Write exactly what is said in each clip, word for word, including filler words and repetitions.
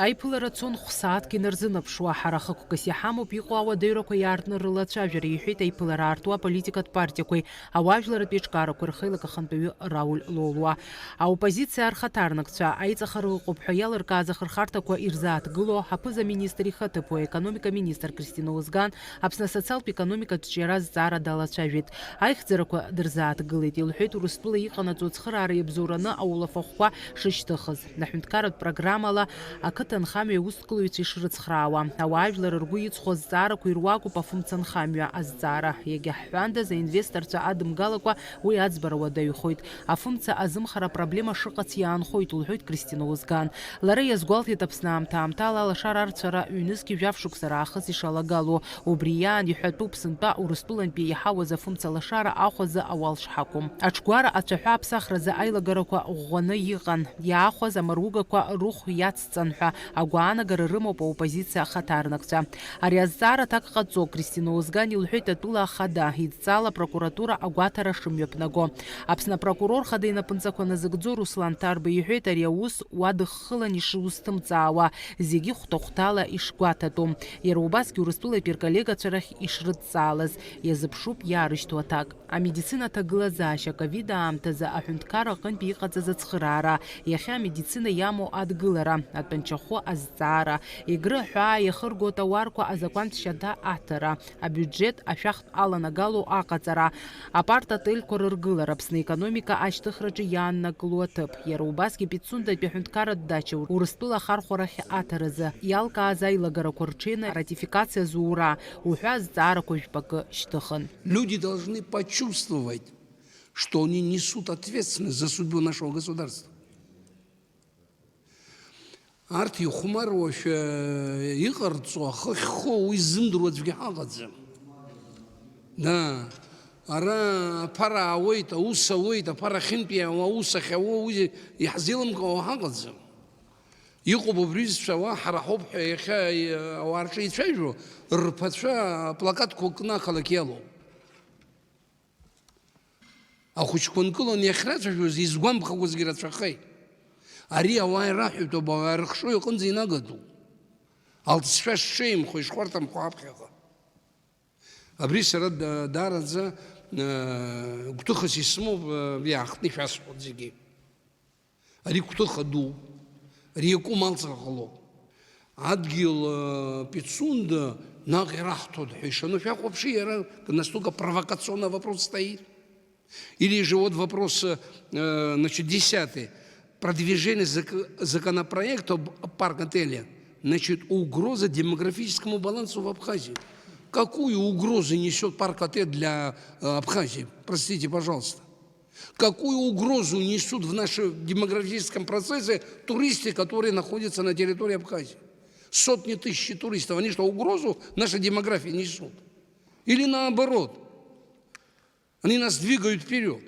Аиԥылара цон хә-сааҭк инарзынаԥшуа, ҳара хықәкыс иҳамоуп иҟоу ауадаҩрақәа иаартны рылацәажәара, иҳәеит аиԥылара аартуа аполитикатә партиақәеи ауаажәларратә еиҿкаарақәеи рхеилак ахантәаҩы Рауль Лолуа. Аоппозициа рхаҭарнакцәа аиҵахара ыҟоуп ҳәа иалыркааз ахырхарҭақәа ирзааҭгыло аԥыза-министр ихаҭыԥуаҩ, аекономика министр Кристина Озган, Аԥсны асоциалтә економикатә ҿиара азҵаара далацәажәеит. Аихьӡарақәа дырзааҭгылеит, илҳәеит Урыстәыла иҟанаҵо ацхыраара иабзоураны аулафахәқәа шышьҭыхыз. Аҳәынҭқарратә программала ақыҭанхамҩа аусҭгылаҩцәа ишрыцхраауа, ауаажәлар ргәы иҵхо азҵаарақәа ируакуп афымца анхамҩа азҵаара. Иагьа ҳҳәандаз, аинвесторцәа адымгалакәа уи аӡбара уадаҩхоит. Афымца азымхара апроблема шыҟац иаанхоит, лҳәоит Кристина Озган. Лара иазгәалҭеит Аԥсны аамҭа-аамҭала алашара арцәара ҩнызқьи жәаф шықәса раахыс ишалагало. Убри иаан иҳәатәуп, сынтәа Урыстәылантәи иаҳауаз афымца лашара ахә азы ауал шҳақәым. Аҽгәара ацәаҳәа аԥсахразы аилагарақәа ӷәӷәаны иҟан, иаахәаз амаругақәа рыхә иацҵан ҳәа агәаанагара рымоуп аоппозициа ахаҭарнакцәа. Ари азҵаара аҭак ҟаҵо, Кристина Озган илҳәеит атәыла ахада, идҵала апрокуратура агәаҭара шымҩаԥнаго. Аԥсны апрокурор хада инапынҵақәа назыгӡо Руслан Ҭарба иҳәеит ари аус уадыххылан ишузҭымҵаауа, зегьы хәҭа-хәҭала ишгәаҭатәу, иара убасгьы Урыстәылатәи рколлегацәа рахь ишрыдҵаалаз, иазыԥшуп иаарышьҭуа аҭак. Амедицина аҭагылазаашьа, ковид аамҭазы аҳәынҭқарра аҟынтәи иҟаҵаз ацхыраара, иахьа амедицина иамоу адгылара, атәанчахәы азҵаара, Егры аҳәаа иахырго атауарқәа азакәантә шьаҭа аҭара, абиуџьет ашәахтә аланагало аҟаҵара, апарт-отельқәа рыргылара, Аԥсны економика ашьҭыхраҿы иааннакло аҭыԥ, иара убасгьы Пицундатәи аҳәынҭқарратә дача Урыстәыла ахархәарахь аҭаразы иалкааз аилагарақәа рҽеины аратификациа зура уҳәа азҵаарақәа жәпакы шьҭыхын. Люди должны почувствовать, что они несут ответственность за судьбу нашего государства. Арҭ ихәмаруашәа иҟарҵо ахы ахьхоу уи ззымдыруа аӡәгьы ҳаҟаӡам. Да, ара аԥара аауеит, аус ауеит, аԥара ахьынтәи ауа, аус ахьауа уи иаҳзеилымкаауа ҳаҟаӡам. Иҟоуп убри зцәауа, ҳара ҳауп ҳәа иахьа ауаа рҿы ицәажәо, рԥацәа плакатқәа кны ақалақь иалоуп. Ахәыҷқәа нкыланы иахьрацәажәоз изгәамԥхакәазгьы рацәахеит. Ари ауаа ираҳәатәуп, ауаа ирыхшо иҟынӡа инагатәуп. Алҵшәа шҽеимхо, ишхәарҭамхо аԥхьаҟа. Абри сара да-, даараӡа, э, гәҭыхас исымоуп, э, иаахтны ишәасҳәоит зегьы. Ари гәҭыха ду, ари иакәым алҵра ҟалоуп. Адгьыл, э, Пицунда наҟ ираҳҭоит ҳәа ишану шәахәаԥши, иара настолько провокационный вопрос стоит. Или же вот вопрос, э, значит, десятый. Продвижение зак-, законопроекта об парк-отеле, значит, угроза демографическому балансу в Абхазии. Какую угрозу несёт парк-отель для, э, Абхазии? Простите, пожалуйста. Какую угрозу несут в нашем демографическом процессе туристы, которые находятся на территории Абхазии? Сотни тысяч туристов. Они что, угрозу нашей демографии несут? Или наоборот? Они нас двигают вперёд.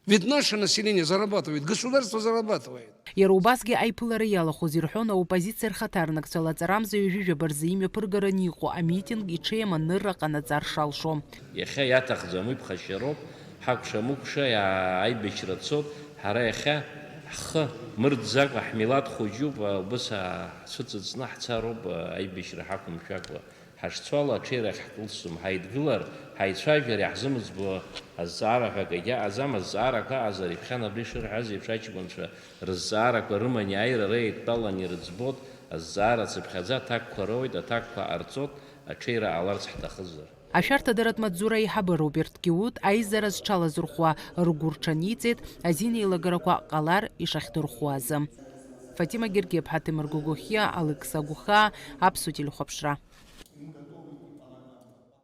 Ведь наше население зарабатывает, государство зарабатывает. Иара убасгьы аиԥылара иалахәыз ирҳәон аоппозициа рхаҭарнакцәа лаҵарамза ҩажәижәаба рзы имҩаԥыргараны иҟоу амитинг иҽеим анырра ҟанаҵар шалшо. Иахьа иаҭахӡам, уи ԥхашьароуп, ҳакәша-мыкәша иаа-, аибашьра цоит, ҳара иахьа ҳхы мырӡакәа ҳмилаҭ хәыҷуп, убыс ҳцәыҵыҵны ҳцароуп, аибашьра ҳақәымшәакәа. Ҳашцо ала аҽеирахь ҳкылсӡом, ҳаидгылар, ҳаицәажәар иаҳзымыӡбо азҵаара ҳәа акагьы аҟаӡам, азҵаарақәа аҟазар, иԥхьан абри шырҳәаз еиԥш аҷкәынцәа рызҵаарақәа рыман иааир ара еидтәалан ирыӡбот, азҵаара цыԥхьаӡа аҭакқәа роуеит, аҭакқәа ҟарҵот, аҽеира ҟаларц ҳҭахызар. Ашәарҭадаратә маҵзура аиҳабы Роберт Киут аизара зҽалазырхәуа ргәы рҽаниҵеит азин еилагарақәа ҟалар ишахьдырхәуа азы. Фатима Гергеԥҳа, Ҭемыр Гогохиа, Алықьса Гәхаа, Аԥсуа телехәаԥшра.